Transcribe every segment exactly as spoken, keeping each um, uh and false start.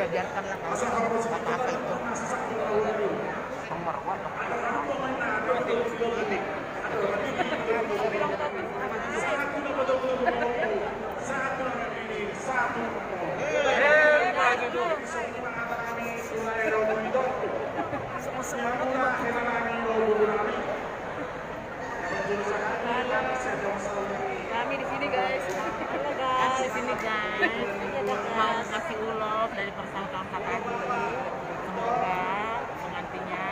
Biarkanlah kau apa-apa itu. Nomor one. Kami di sini, guys. Halo, guys. Kami di sini, guys. Iya, guys. Mau kasih ulok dari Persautan Satadi. Semoga pengantinnya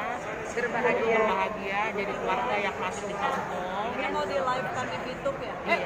berbahagia, jadi keluarga yang masuk di kampung. Ini mau di live kan di YouTube ya? Iya.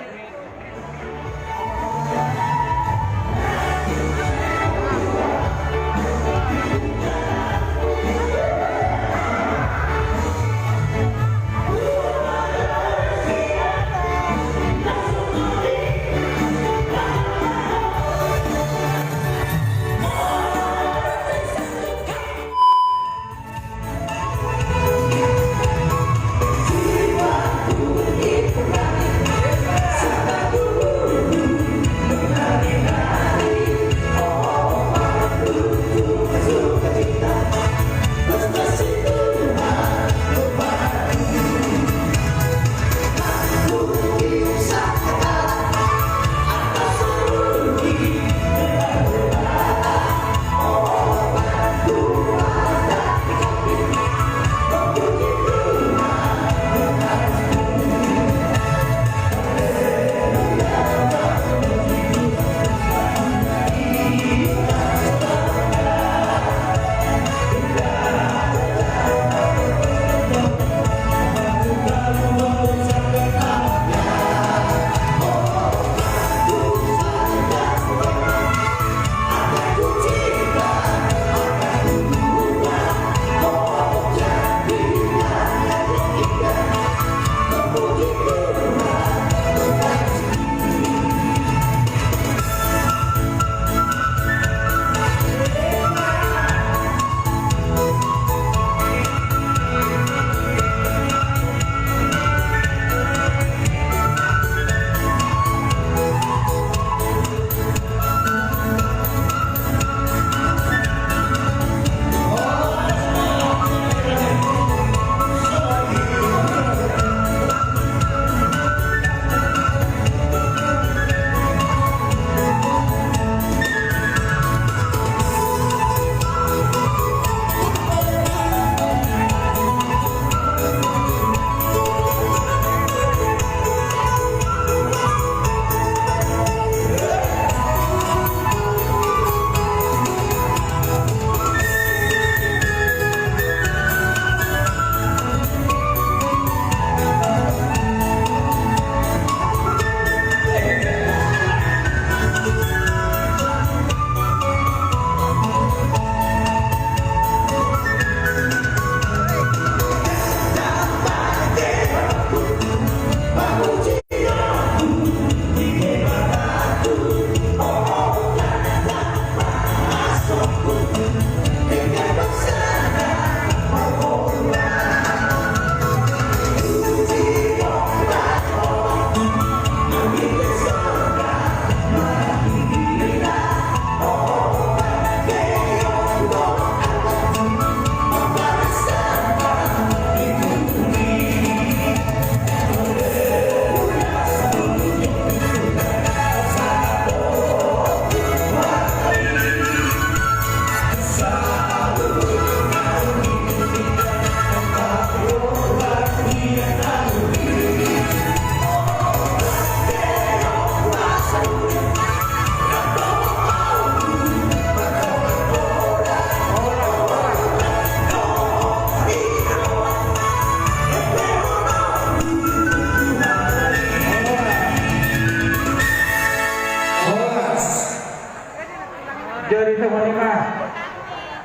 Jadi songon i ma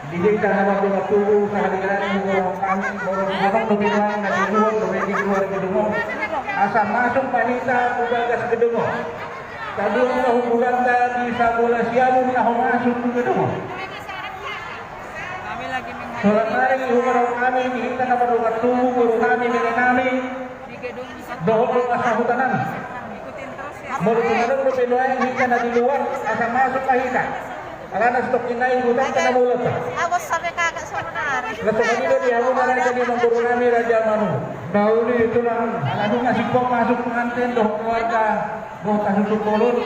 di hita na mardongan tubu, sahali nai huboan hami, boru, boru dope nuaeng na di luar, dope di luar gedung on, asa masuk ma hita tu bagas gedung on. Tabuat ma humburanta di sabola siamun na masuk tu gedung on. Sonang nari huboan hami di hita na mardongan tubu, boru nami, bere nami, dohot dongan sahuta nami. Molo tung adong dope nuaeng hita na di luar, asa masuk ma hita. Alana sitongkin nai hutangta na molo ta. Abos sampe kakak saudara. Langsung aja di hamu na raja ni amangboru nami Raja Manu. Na uli tulang. Ala nunga singkop masuk pengantin dohot keluarga, dohot hasuhuton bolon,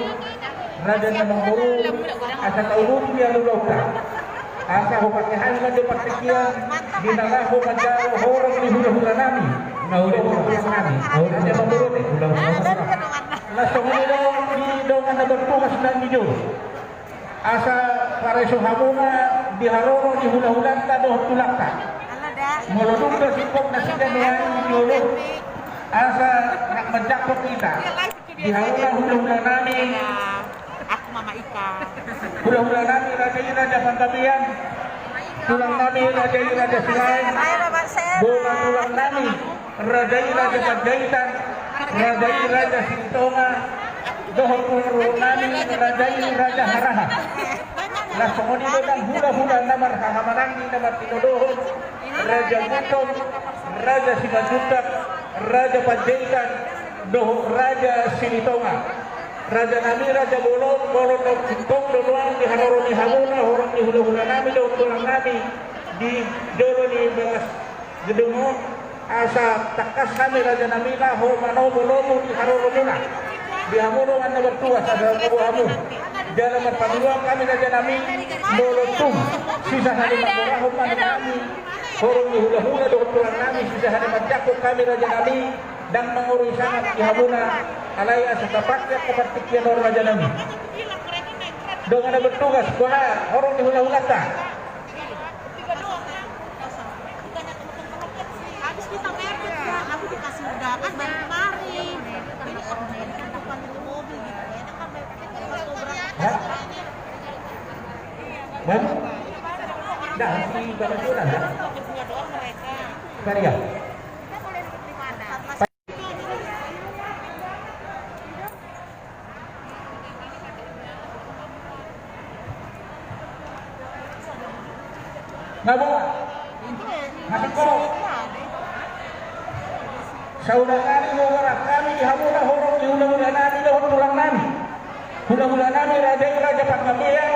raja ni amangboru, asa tauluti di alulaunta. Asa hupake hami ma di partingkian, di na laho manjalo horong ni hulahula nami. Na uli tulang nami. Raja ni amangboru ni. Langsung aja di dongan na bertugas nang di jolo. Asa pareso hamu ma di haroro ni hulahulanta dohot tulangta. Molo dung do singkop nasida nuaeng di jolo, asa nunga manjangkon hita. Di hamu ma hulahula nami. Hulahula nami raja i Raja Panggabean. Tulang nami raja i Raja Silaen. Bona tulang nami raja i Raja Panjaitan, raja i Raja Silitonga, dohot tulang nami raja i Raja Haraha. Laos songon i do nang hulahula na marhahamaranggi na martinodohon, Raja Gultom, Raja Simanjuntak, Raja Panjaitan, dohot Raja Silitonga. Raja nami Raja Bolon, molo na singkop do nuaeng di haroro ni hamuna horong ni hulahula nami dohot tulang nami di jolo ni bagas gedung on, asa tangkas hami raja nami laho manomu-nomu di haroromuna. Di hamu dongan na bertugas asa tabo hamu. Jala marpangidoan hami raja nami, molo tung sisahali mangorahon ma di hami horong ni hulahula dohot tulang nami, sisahali manjangkon hami raja nami, ndang mangorui sangap di hamuna, alai asa tapake angka partingkian on raja nami. Dongan na bertugas, boha horong ni hulahulanta? Habis kita mepet ya, aku dikasih undangan balik kemari. Jadi aku di depan itu mobil gitu, enak kan mepet. Hah? Bang? Dah, si Bapak Jonan, ya? Karya. Ngabo. Masuk ko. Saudara nami, boha hami di hamuna horong ni hulahula nami dohot tulang nami. Hulahula nami raja i Raja Panggabean,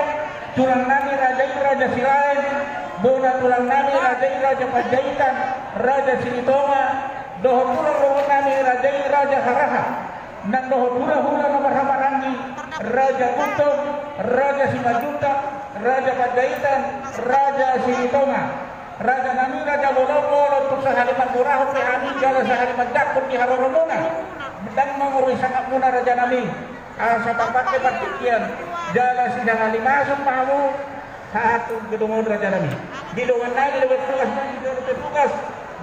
tulang nami raja i Raja Silaen, bona tulang nami raja i Raja Panjaitan, Raja Silitonga, dohot tulang nami raja i Raja Haraha. Nang dohot hulahula na marhahamaranggi, Raja Gultom, Raja Simanjuntak, Raja Panjaitan, Raja Silitonga. Raja nami Raja Bolon, molo tung sahali mangorahon pe hami jala sahali manjangkon di haroromuna, ndang mangorui sangapmuna raja nami. Asa tapake partingkian jala sisahali masuk ma hamu. Haha tu gedung on raja nami. Di dongan nami na bertugas, nang di dongan na bertugas.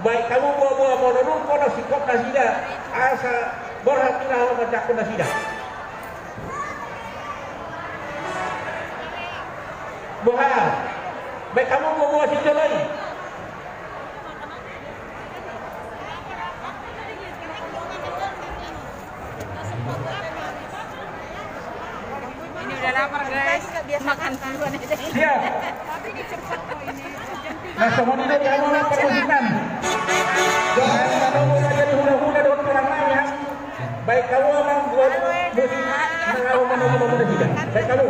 Baen hamu boa-boa molo dung holan singkop nasida. Asa borhat hita laho manjangkon nasida. Boha. Baen hamu boa-boa sijoloi. Ini udah lapar, guys. Makan duluan aja. Siap. Nah, songon i do di hamu amang parmusik nami. Jangan lupa raja ni hulahula dohot tulang nami, ya. Baen hamu amang dua musik, na laho manomu-nomu nasida. Baen hamu.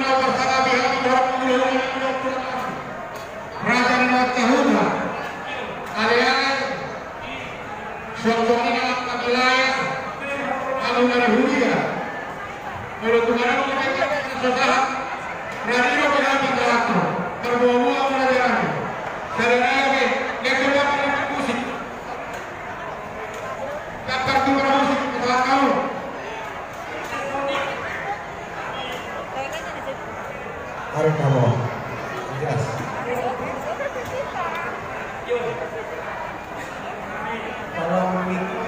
na parsangap i hami dohot mangulahon raja ni marga Huta. Alean, songon i angka wilayah, alu na di huria. Molo tung adong na baen na so sahat, na diro pe hami kalakno, marboaboa ma na di hami. Sada na be, nggak coba pakai musik. Dapat tu musik, kita tahu. Tarik kamu. Jelas. Kalau begitu,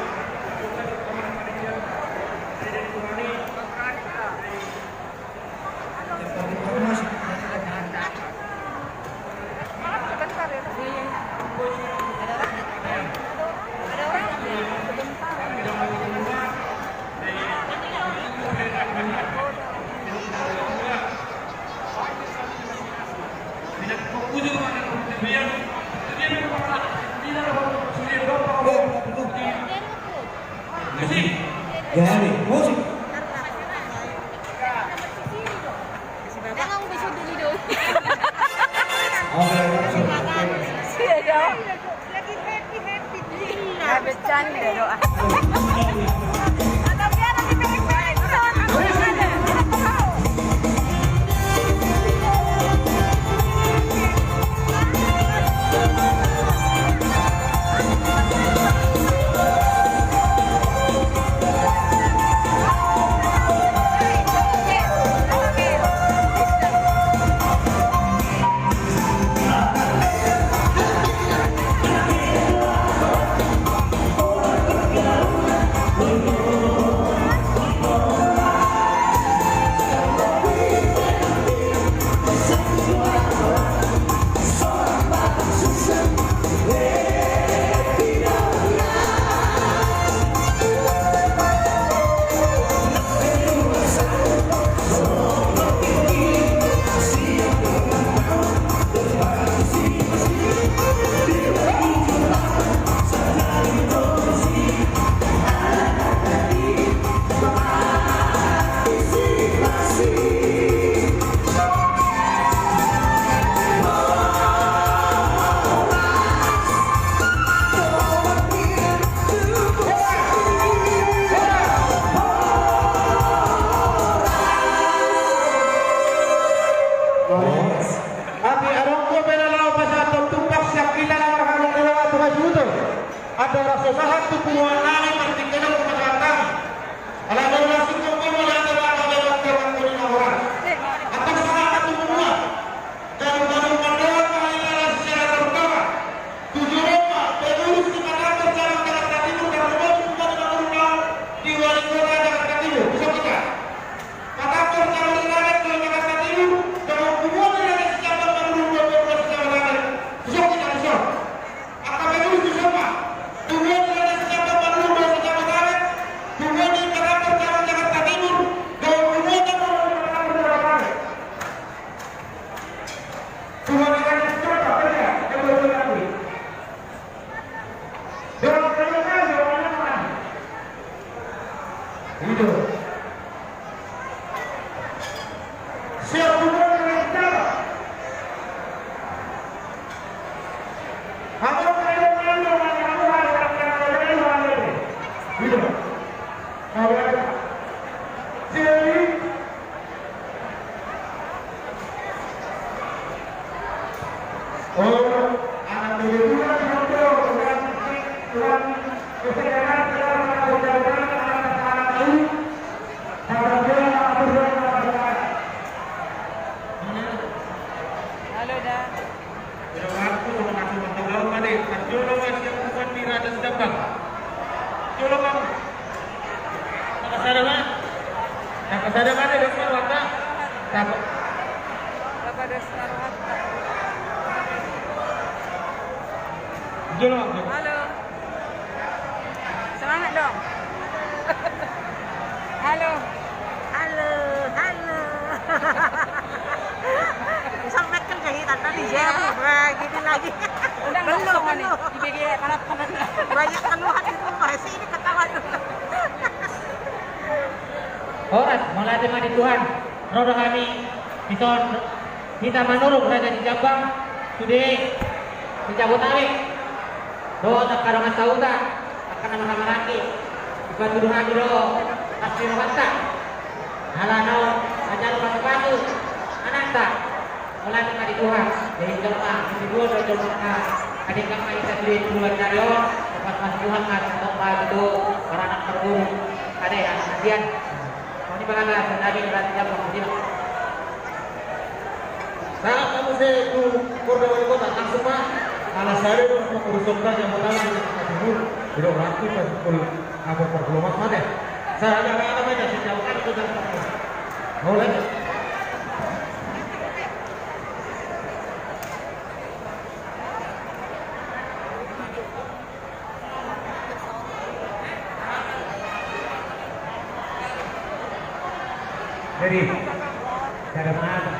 Jadi, musik. Emang bisa dulu dong. Oke, langsung. Iya, dong. Lagi happy, happy. Nah, bercanda doang. Tapi adong do pe na laho pasahathon tumpak sian hita na marhaha ni roha tu hasuhuton. Andorang so sahat tu punguan nami partingkian on pasahathon. Alai molo na sungkun pe molo ate baka bebas terang kuni na horas. Antong sahat ma tu punguan. Ganup-ganup mandok ma hami na secara terutama tu jolma pengurus ni Patambar Cabang Jakarta Timur, karena bos bukan pengurus lawan di wali kota Jakarta Timur. Bisa kita. Patambar Cabang Jakarta Timur, dengan punguan ni Raja Sijabang, pengurus dua puluh dua Sijabang. Bisa kita, bisa. Angka pengurus tu jolma. Punguan ni Raja Sijabang, pengurus dua Sijabang. Punguan ni Patambar Cabang Jakarta Timur, dengan punguan ni Patambar Jakarta Timur. Halo, Da. Ira waktu sama nasi mantap lalu made, kan jolo ma siap bukan di Raja Sijabang. Jolo ma. Taka sada ma. Taka sada ma de, dok ma wata. Taka. Taka das na rohanta. Jolo ma. Halo. Semangat dong. Halo. Halo, halo. Sampai kerja kita tadi ya, Bu. Wah, gini lagi. Udah, belum. Horas, mauliate ma di Tuhan. Ro do hami dison, hita manurung Raja Sijambang, sude Sijabotabek dohot angka dongan sahuta, angka na marhahamaranggi. Dipatudu hami do las ni rohanta. Ala naung manjalo pasupasu anakta. Mauliate ma di Tuhan. Jadi jolma, di dua do jolma na adingkan ma hita sude di bulan jari on. Lepas mas Tuhan mas tok ma tu baranak perguru. Ada ya, kasihan. Ini bagaimana tadi berarti jam berapa? Sahat ma muse tu Polda Wali Kota, langsung ma. Ala sada do pengurus Sokta jam pertama di Kota Timur. Tidak waktu pas pukul apa, pukul empat mate. Saya ada apa aja sih jam kan sudah. Mau lihat? Jadi, kada mata.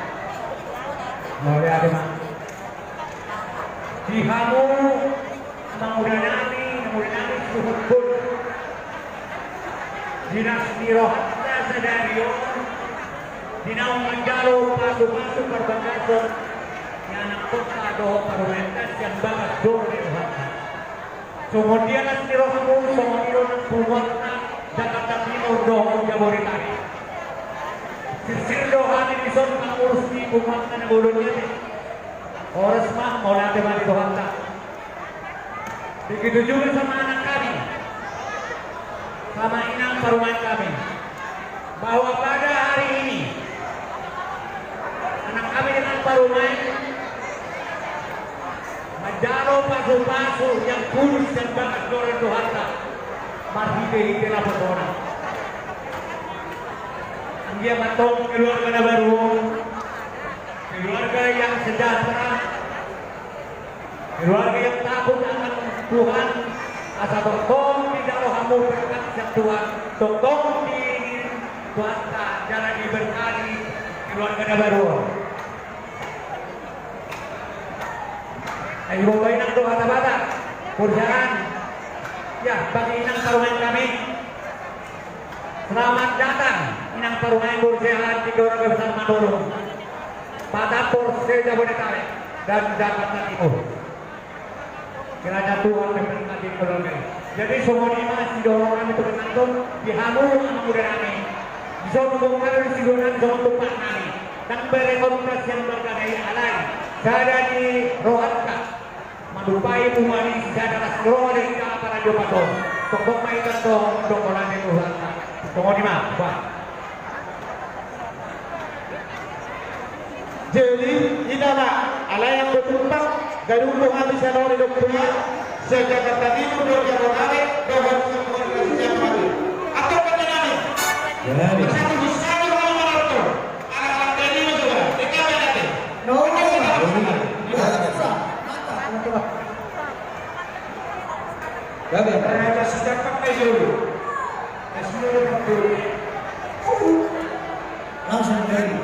Mauliate ma. Di hamu, amang uda nami, amang uda nami, suhut pun. Di las ni rohanta sadari on, di naung manjalo pasupasu parbagason ni anak kota dohot parumaenta sian bagas joro ni rohanta. Songon dia las ni rohamu, songon i do nang punguanta Jakarta Timur dohot Jabodetabek. Sirsir do hami dison mangurus ni punguanta na bolon i ate. Horas ma, mauliate ma di Tuhanta. Begitu juga sama anak kami, sama inang parumaen kami. Bahwa pada hari ini, anak kami dengan parumaen manjalo pasupasu yang tulus dan bagas joro ni Tuhanta marhitehite laporan. Anggiat ma tong keluarga na baru, keluarga yang sejahtera, keluarga yang takut akan Tuhan, asa tongtong dijalo hamu berkat sian Tuhan, tongtong diiringi Tuhanta jala diberkati keluarga na baru. Ai boha inang do hata bata, borjalan. Ya, bagi inang parumaen kami. Selamat datang, inang parumaen borjalan di keluarga besar Manurung. Patapor se-Jabodetabek dan Jakarta Timur. Kiranya Tuhan memberkati keluarga ini. Jadi songon i ma sidohonon nami tu pengantin, di hamu amang uda nami. Dison bongkar di sidohonon nami songon tumpak nami. Nang bere kota sian marga nai alai. Sada di rohanta. Manupai umani sada las roha di hita para jopaton. Tongtong ma hita tong, tongtong ma hita tong. Songon i ma, bah. Jadi, ina ma, alai anggo tumpak, gabe tumpak habis ya, nol di dokter, sian Jakarta Timur, dari Jakarta Barat, dohot semua dari Jakarta Barat. Atau kata nami? Jadi. Bersatu di sana, mana mana tu? Anak-anak tadi juga, kita berarti. No, no, no. Gabe. Raja Sijabat aja dulu. Kasih dulu, Pak, dulu. Langsung dari.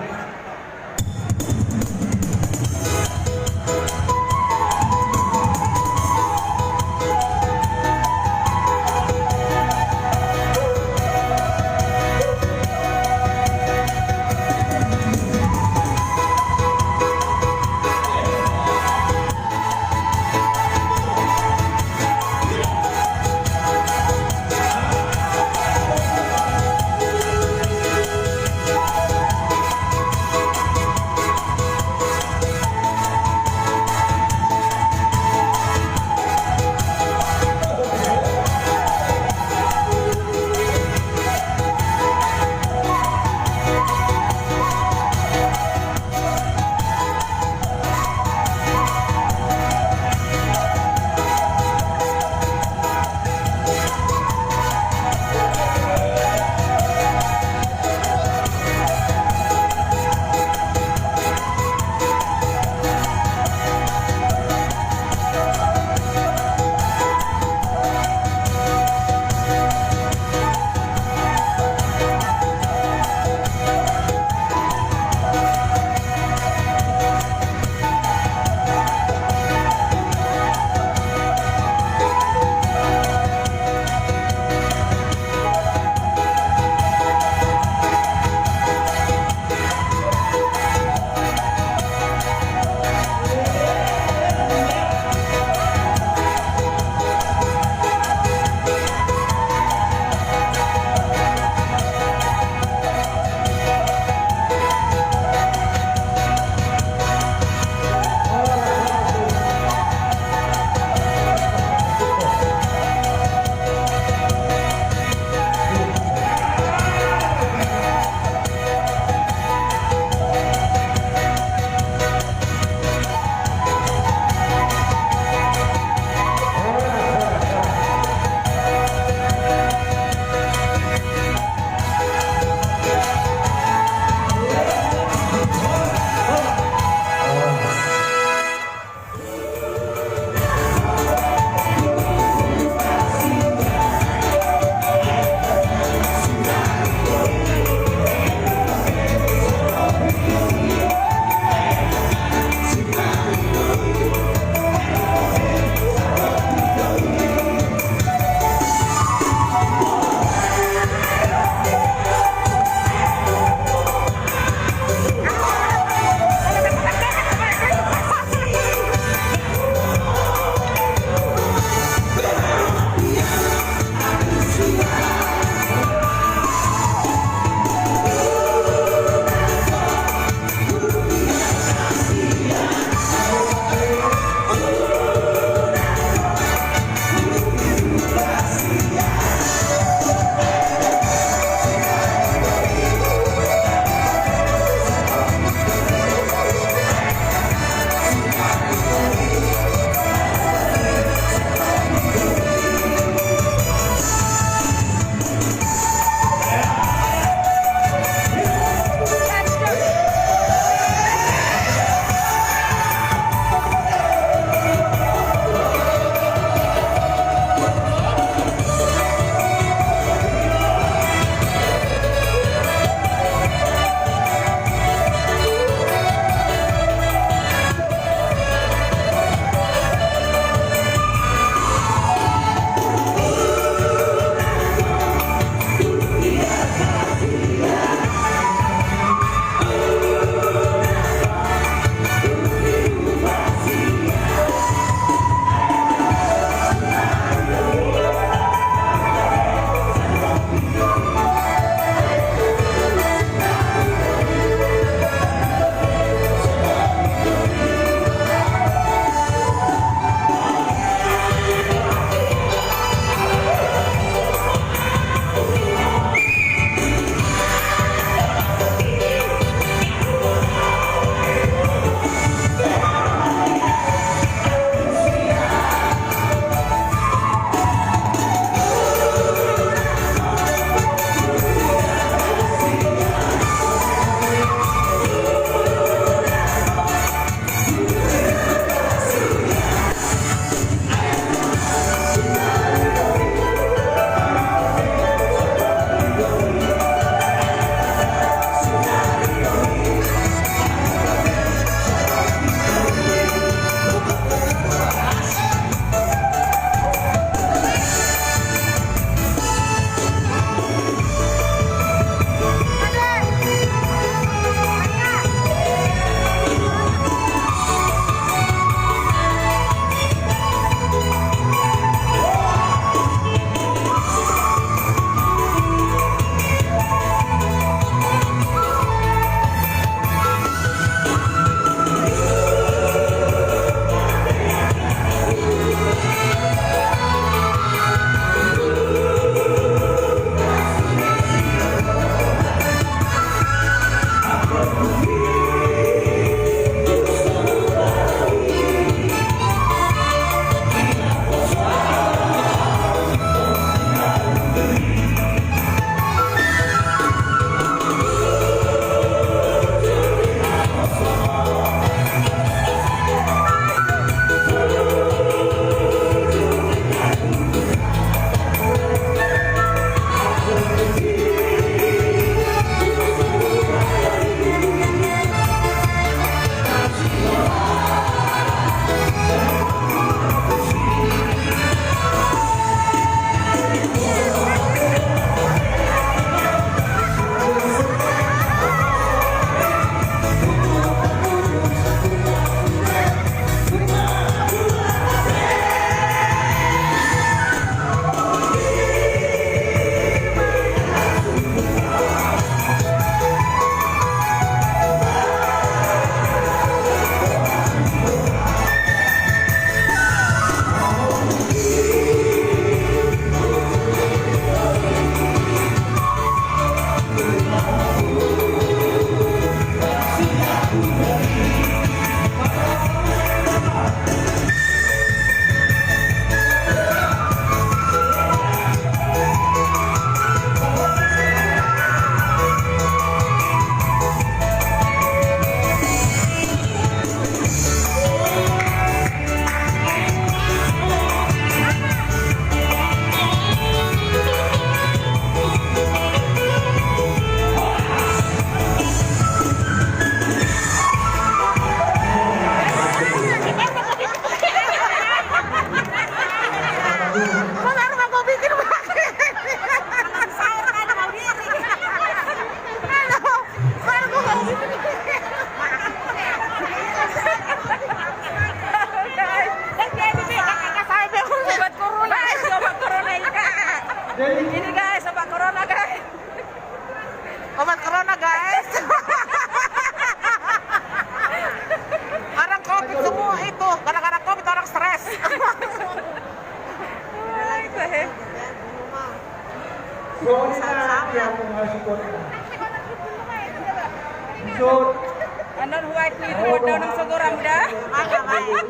Annon huaku i ruhut daun nang sogoram da. Maka baik.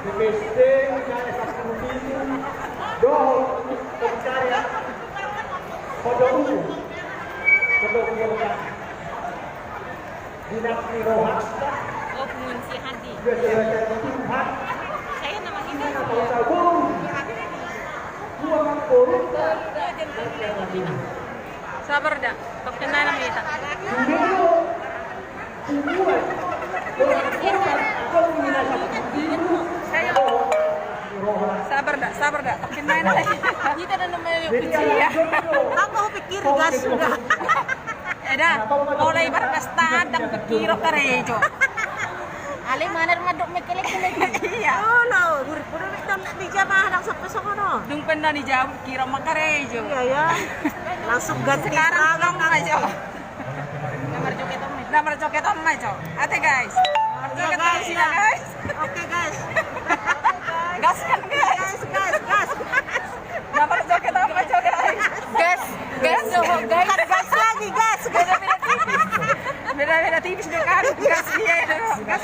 Di P S D, misalnya, satu minggu, dohot, komisariat, Pondok Ungu, Pondok Ungu. Dinas ni roha. Oh, pengunsi hati. Saya nama ini. Sabar da, tokin nai nama hita. Sabar da, sabar da, tokin nai nama hita. Hita da nama hita. Iya. Apa pikir gas sudah? Eda, mulai bargas tadang pikir karejo. Ale mana madok mekelek-kelek. Iya. Olo, gurip udah metam nak dijawab, nang sampai sono. Dung pernah dijawab kira makarejo. Iya, ya. Langsung ganti. Sekarang seragam, Bang, aja. Nomor joget on, Bang. Nomor joget on, Bang, jo. Ate, guys. Nomor joget on, guys. Iya, guys. Oke, guys. Gas kan, guys? Gas, gas, gas. Nomor joget apa, jo, guys? Gas, gas, jo, guys. Bukan gas lagi, gas. Beda-beda tipis. Beda-beda tipis, jo, kan? Gas, iya, iya, gas.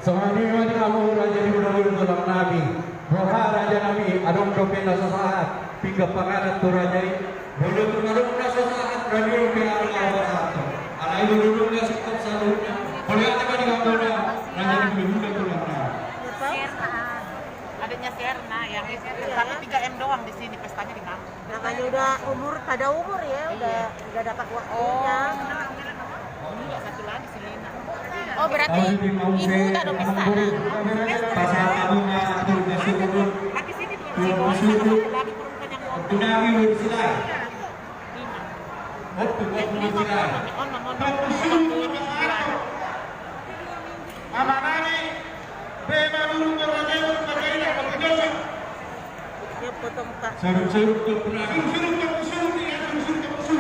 Songon i ma di hamu raja ni hulahula tulang nami. Roha raja nami, adong dope na so sahat pinggan panganan tu raja i. Molo tung adong na so sahat, raja i pe adong na so sahat. Alai molo adong na so sahat saluhutna, mauliate ma di hamuna raja ni hulahula tulang nami. Adiknya si Erna, yang tapi tiga M doang di sini, pestanya di kampung. Namanya udah umur, pada umur ya, udah, udah dapat waktunya. Oh. Ini nggak satu lagi si Lina. Oh, berarti ibu tak ada pesta. Pasangan kamu nggak atur masuk dulu. Lagi sini dua, dua, satu lagi perempuan yang mau. Udah, ibu, silai. Lima. Betul, betul, silai. Amanami, bema dulu beragama, beragama, beragama. Dia potong, Pak. Sarung-sarung tak pernah. Sarung-sarung tak pernah. Sarung-sarung tak pernah.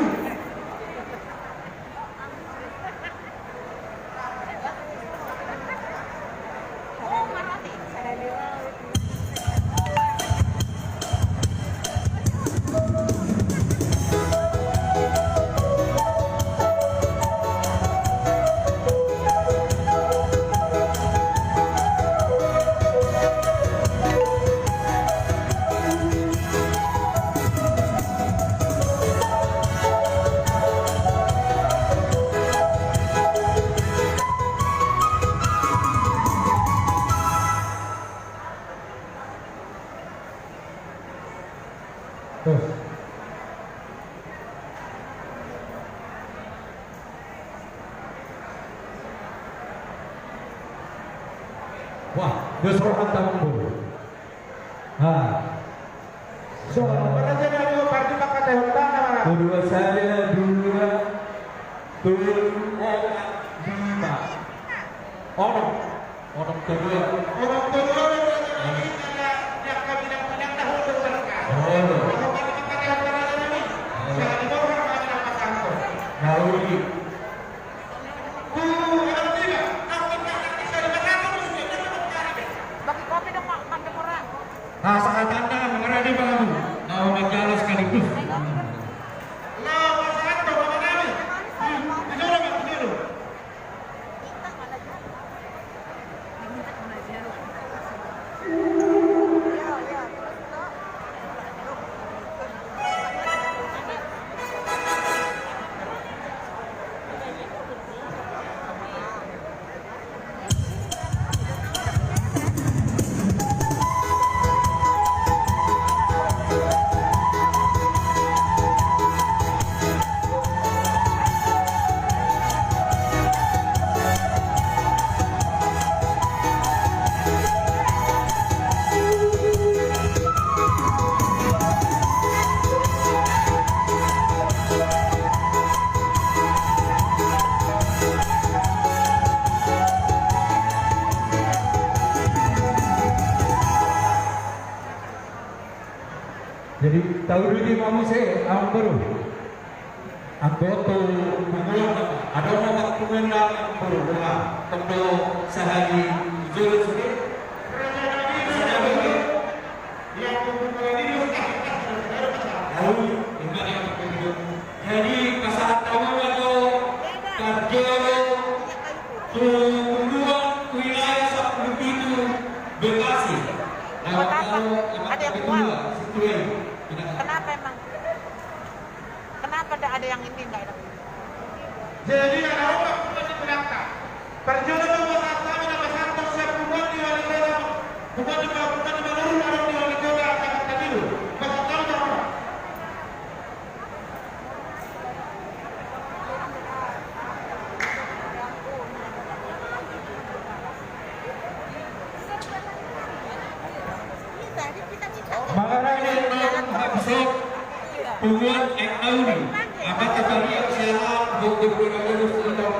Dos rohanta, Amangboru. Ha. So, mana jadi anu, parti pakai teh utana, mana? Kedua saya, dua, tujuh, empat, lima. Onom. Onom kedua. Onom kedua, onom kedua, ini ada yang kami bilang, bilang dah, onom kedua. Oh. Kalau parti pakai teh utana, mana nih? Oh. Saya di bawah, mana dapat kantor? Nah, ini. Bagi kopi dong, Pak, Pak Demoran. Nah, saat anda mengenai di bawah, mau menjalo sekaligus. Ayo. Nah, saat itu, Pak Nami. Di sana, Pak, di sana. Jadi, tahu dulu di, Amangboru. Anggo tu punguan, adong ma punguan na, Amangboru, dua, tong do sahali jolo sude. Jadi, pasahat hamu ma jo parjolo tu punguan wilayah sampulu pitu Bekasi. Nah, kalau ada yang ketua, ketua. Kenapa emang? Kenapa ndak ada yang ini, ndak ada? Jadi, ada orang bukan di penantang. Perjuangan buat apa, ada masyarakat siap bukan di wali kota, bukan di, bukan di Manurung, ada di wali kota, Jakarta Timur. Masyarakat orang. Mangarani nang habsok punguan Aek Nauli, Amanta Pariak Siahaan, Bogor, Bogor, Bogor.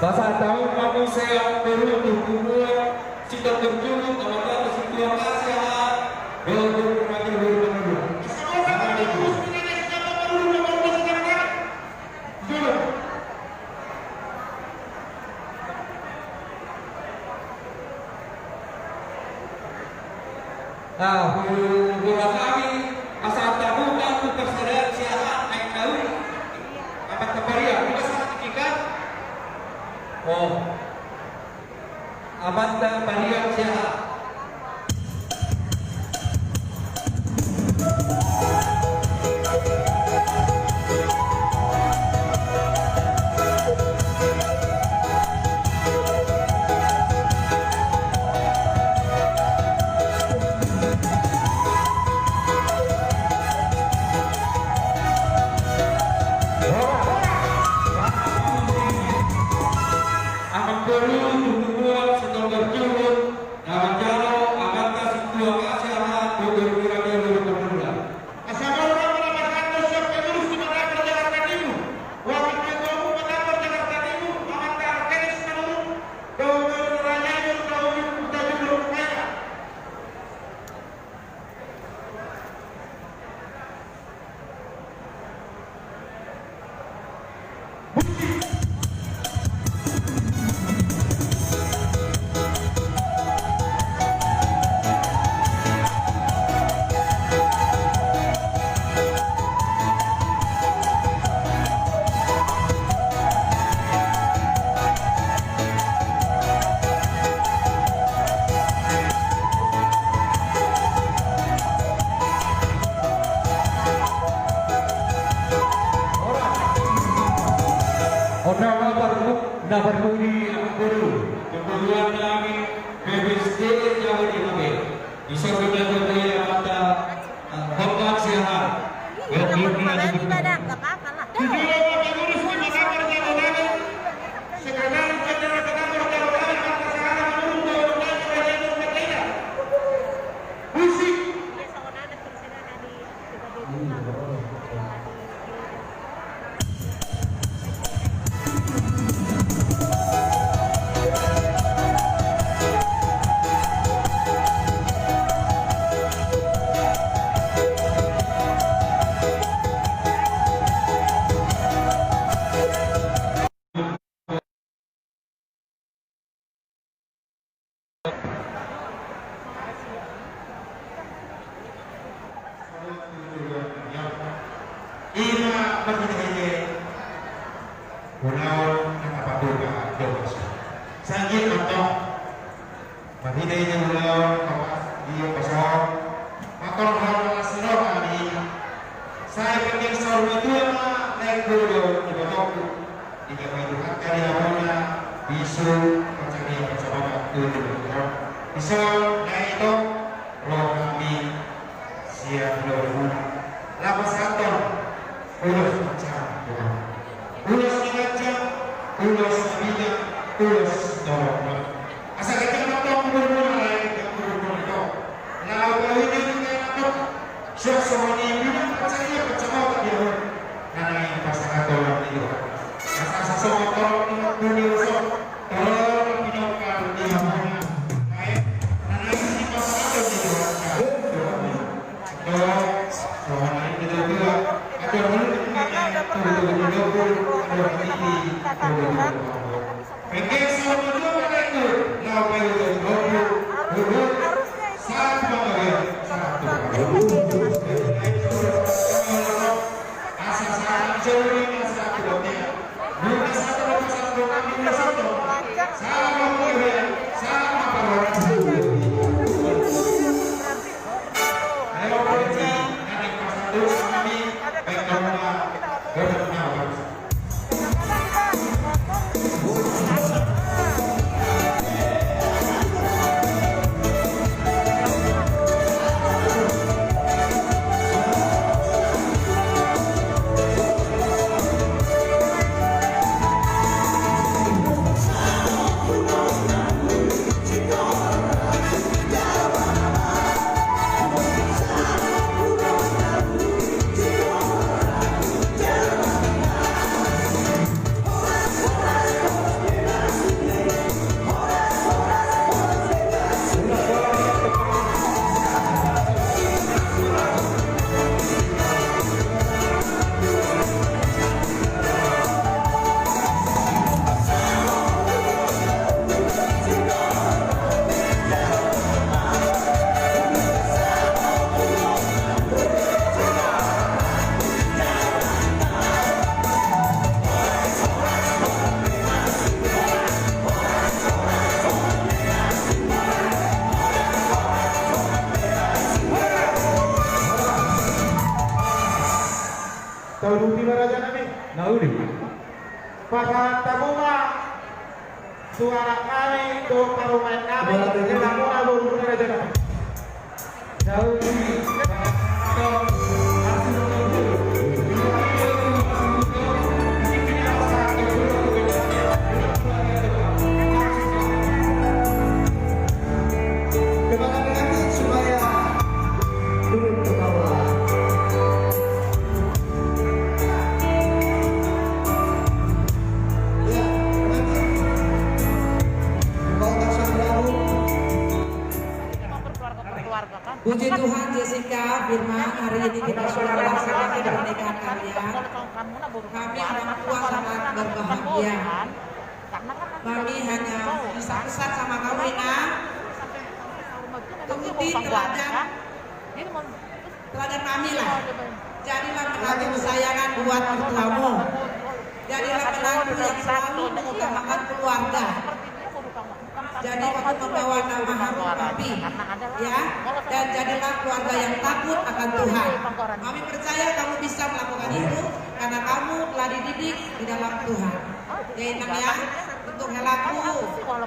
Pasahat hamu ma muse, Amangboru, tu punguan Sitorus Juruk, Amanta Situa Siahaan, Bogor, Bogor. Nah, hu-, huboan hami, pasahat hamu ma tu parsadaan Siahaan Aek Nauli. Amanta Pariak, ima sertifikat? Oh. Amanta Pariak Siahaan. Amangboru, tu punguan Sitorus Juruk, na manjalo Amanta Situa Siahaan, Bogor, Bogor. Asa molo na manapas annon sian pengurus di Matapor Jakarta Timur, wakil ketua umum Matapor Jakarta Timur, Amanta Arkenis Manurung, Bogor Raya, Bogor Raya. Na parmudi anak boru, perguruan nami, B B S D Jawa di Mabe. Di sorga dan dunia mata, eh, Bapak Siaha. Di mana, di mana? Nggak apa-apa lah. Di dalam mata guru, sekitar perjalanan, sekitar perjalanan, sekitar perjalanan, musik. Ima marhitehite ulaon na tapatupa dohot. Sangkit antong marhitehite ulaon na tapatupa dohot. Mator hal na siro kami. Sai penting saur matua ma naeng dodo di batokku. Di gabe Tuhan kali abona bisu pancari pancababa tutu. Bisu na ito roh kami siap lormuna. Lapas ator ulos pancang. Ulos ni ganjang, ulos na bijak, ulos torop. Asa ganjang ma tong umurmuna, lae ganjang umurmuna tong. Laho pauli ni kena tong. Suang songon i bidang pansarian pansarian di ahu. Na naeng pasahaton ni Tuhan. Asa songon torop ni ulos on, torop ni pinompar ni hamuna. Ae, na naeng sipasahaton ni Tuhan. Aduh, songon i di Tuhan. Aduh, aduh, aduh, aduh, aduh, aduh, aduh. Tauluti ma raja nami. Nauli. Pasahat hamu ma tu anak nami, tu parumaen nami, di lamuna borumuna raja nami. Nauli. Kemana dengan supaya turun ke bawah. Puji Tuhan, Jessica, Firman, hari ini kita sudah melaksanakan pernikahan kalian. Kami orang tua sangat berbahagia. Kami hanya bisa pesan sama kamu, Inang. Ikuti teladan, teladan Mami lah. Jadilah menantu kesayangan buat mertuamu. Jadilah menantu yang selalu mengutamakan keluarga. Jadi kamu membawa nama harum Papi, ya. Dan jadilah keluarga yang takut akan Tuhan. Mami percaya kamu bisa melakukan itu karena kamu telah dididik di dalam Tuhan. Ya, Inang ya, untuk helaku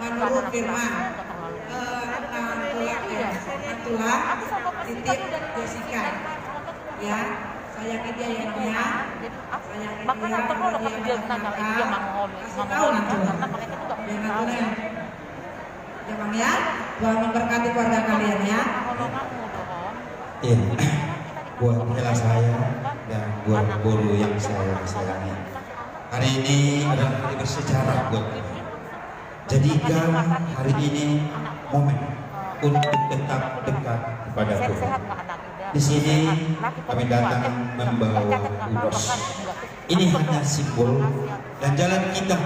menurut firman, eh, Nang Tulang, eh, Nang Tulang, titip Jessica. Ya, saya yakin dia ya, Nang ya. Saya yakin dia, kalau dia melaksanakan, kasih tahu Nang Tulang. Ya, Nang Tulang. Ya, Bang, ya. Tuhan memberkati keluarga kalian, ya. Iya. Buat hela saya dan buat boru yang saya sayangi. Hari ini adalah hari bersejarah buat kami. Jadikan hari ini momen untuk tetap dekat kepada Tuhan. Di sini kami datang membawa ulos. Ini hanya simbol dan jalan kita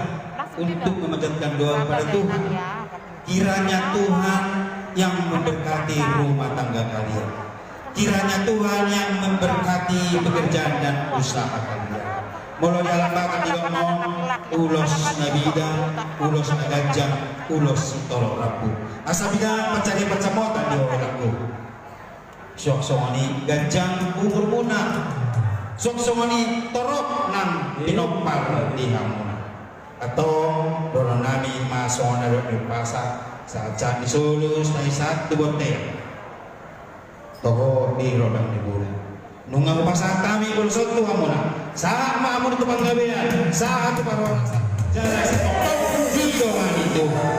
untuk memanjatkan doa kepada Tuhan. Kiranya Tuhan yang memberkati rumah tangga kalian. Kiranya Tuhan yang memberkati pekerjaan dan usaha kalian. Molo dialap bakat di lomong, ulos na bidang, ulos na ganjang, ulos sitorop rambu. Asa bidang pancari pansamotan di ho helangku. Suang songon i ganjang umurmuna. Suang songon i torop nang pinompar di hamuna. Antong dohonon nami ma songon na dok ni umpasa, sahat-sahat ni solu, sai sahat tu bontean. Toho di rondang ni bulan. Nunga hupasahat hami ulos on tu hamuna. Sahat ma hamuna tu panggabean, sahat tu parhorasan. Jala sitongtong didongani Tuhan.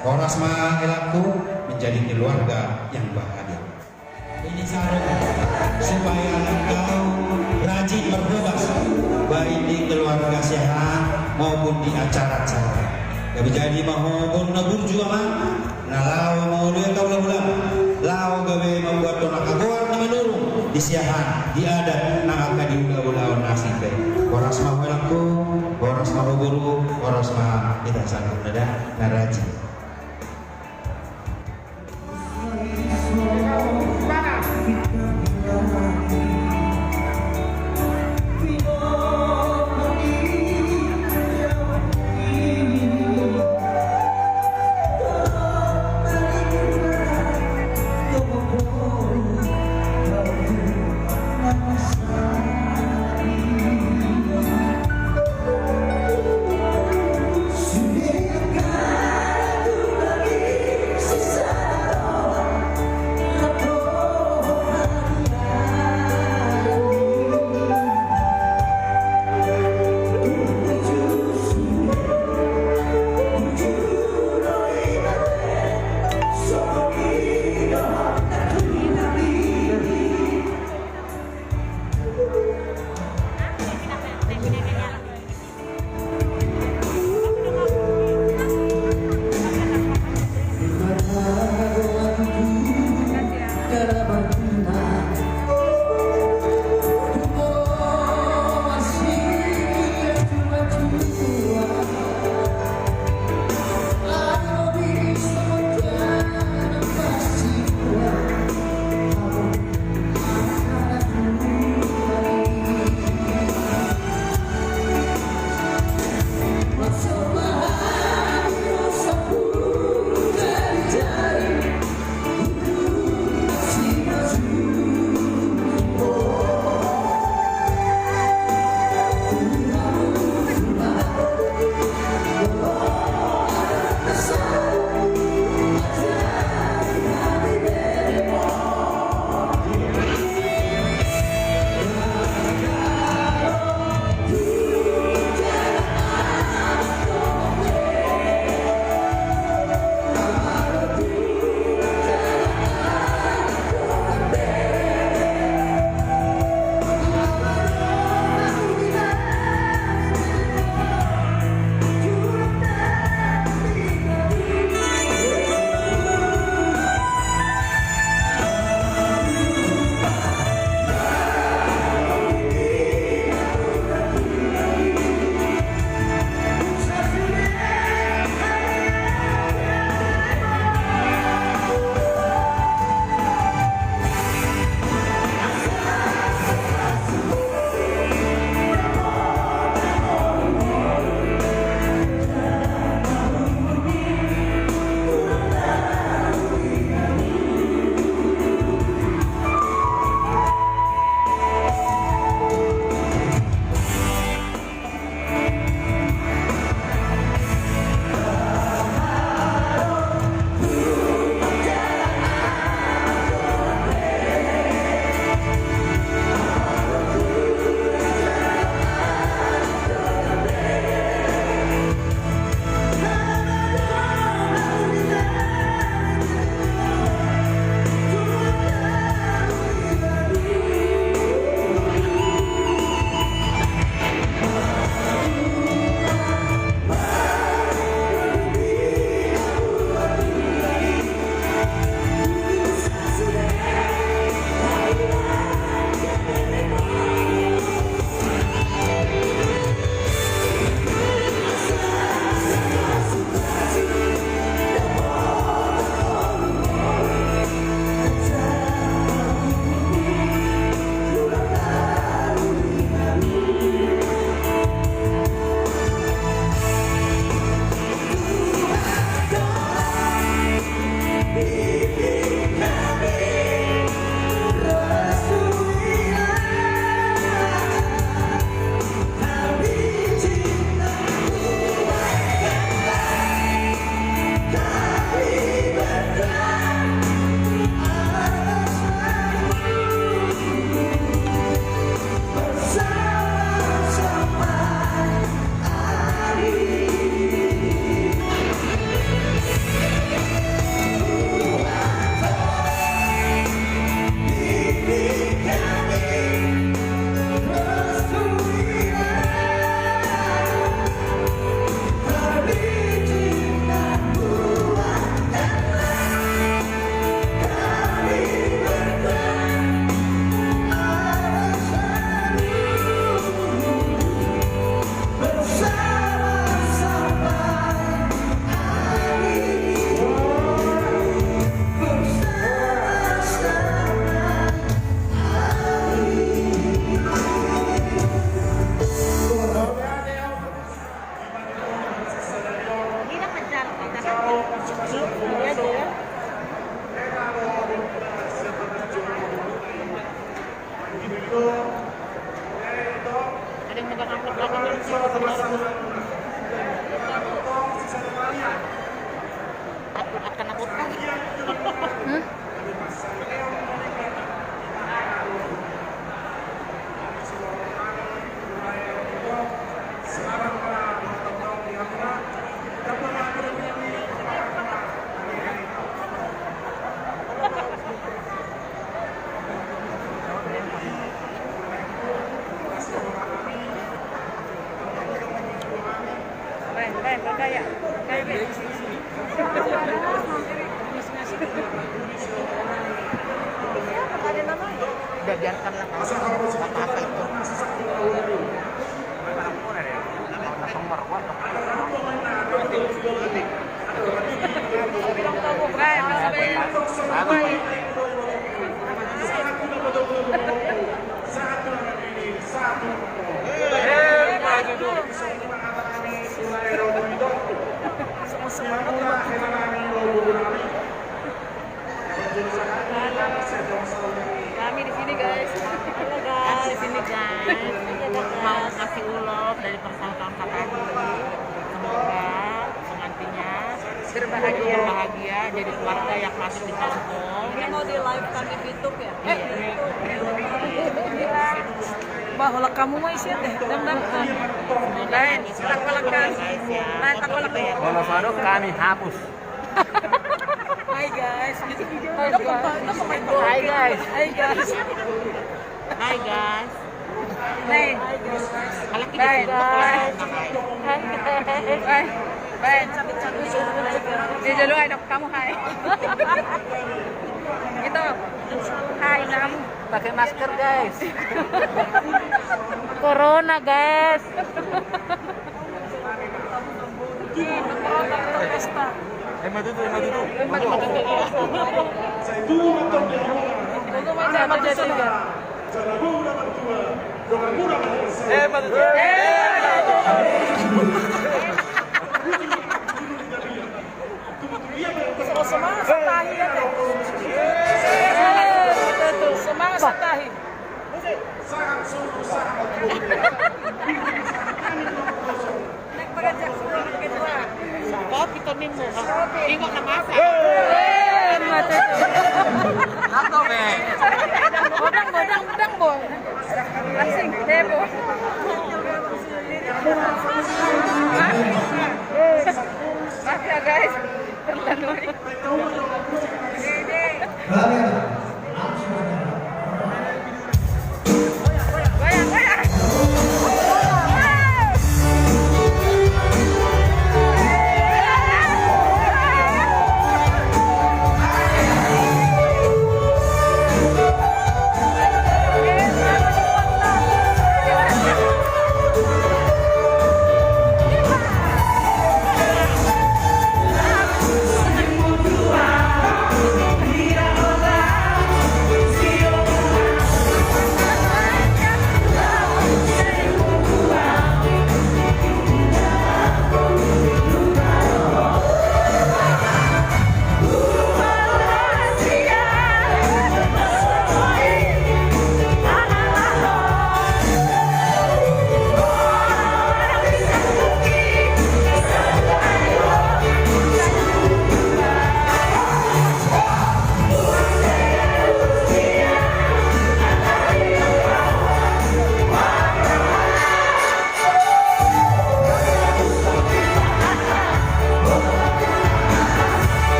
Horas ma helangku, menjadi keluarga yang bahagia. Ini sarung supaya engkau rajin berhobas, baik di keluarga sehat maupun di acara-acara. Gabe jadi ma ho boru na burju, amang, na laho mangoloi angka ulaon, laho gabe mambuat angka goar na manurung di siahaan, di adat nang angka di ulaon-ulaon na asing be. Horas ma ho helangku, horas ma ho boru, horas ma hita saluhutna da na rajin. Biarkanlah kami. Kami di sini, guys. Halo, guys. Kami di sini, guys. Iya, guys. Mau kasih ulos dari persahabatan kata tadi. Semoga pengantinnya berbahagia, berbahagia, jadi keluarga yang masuk di kampung. Ini mau di live kan di YouTube ya? Iya. Eh, di YouTube. Bah, holan hamu ma isi deh. Dang, dang, dang. Lain, tak holan kan. Lain, tak holan kan. Kalau sadok kami hapus. Hai, guys. Hai, guys. Hai, guys. Hai, guys. Hai. Hai, guys. Hai, guys. Hai. Hai. Di jolo ada kamu, hai. Gitu. Hai, Nam. Pakai masker, guys. Corona, guys. Eh, maju tuh, maju tuh. Eh, maju tuh. Semangat satahi ya, teh. Semangat satahi. Kopi to ninmu. Ingok na masa. Apa, be? Godang, godang, godang, bo. Asing, deh, bo.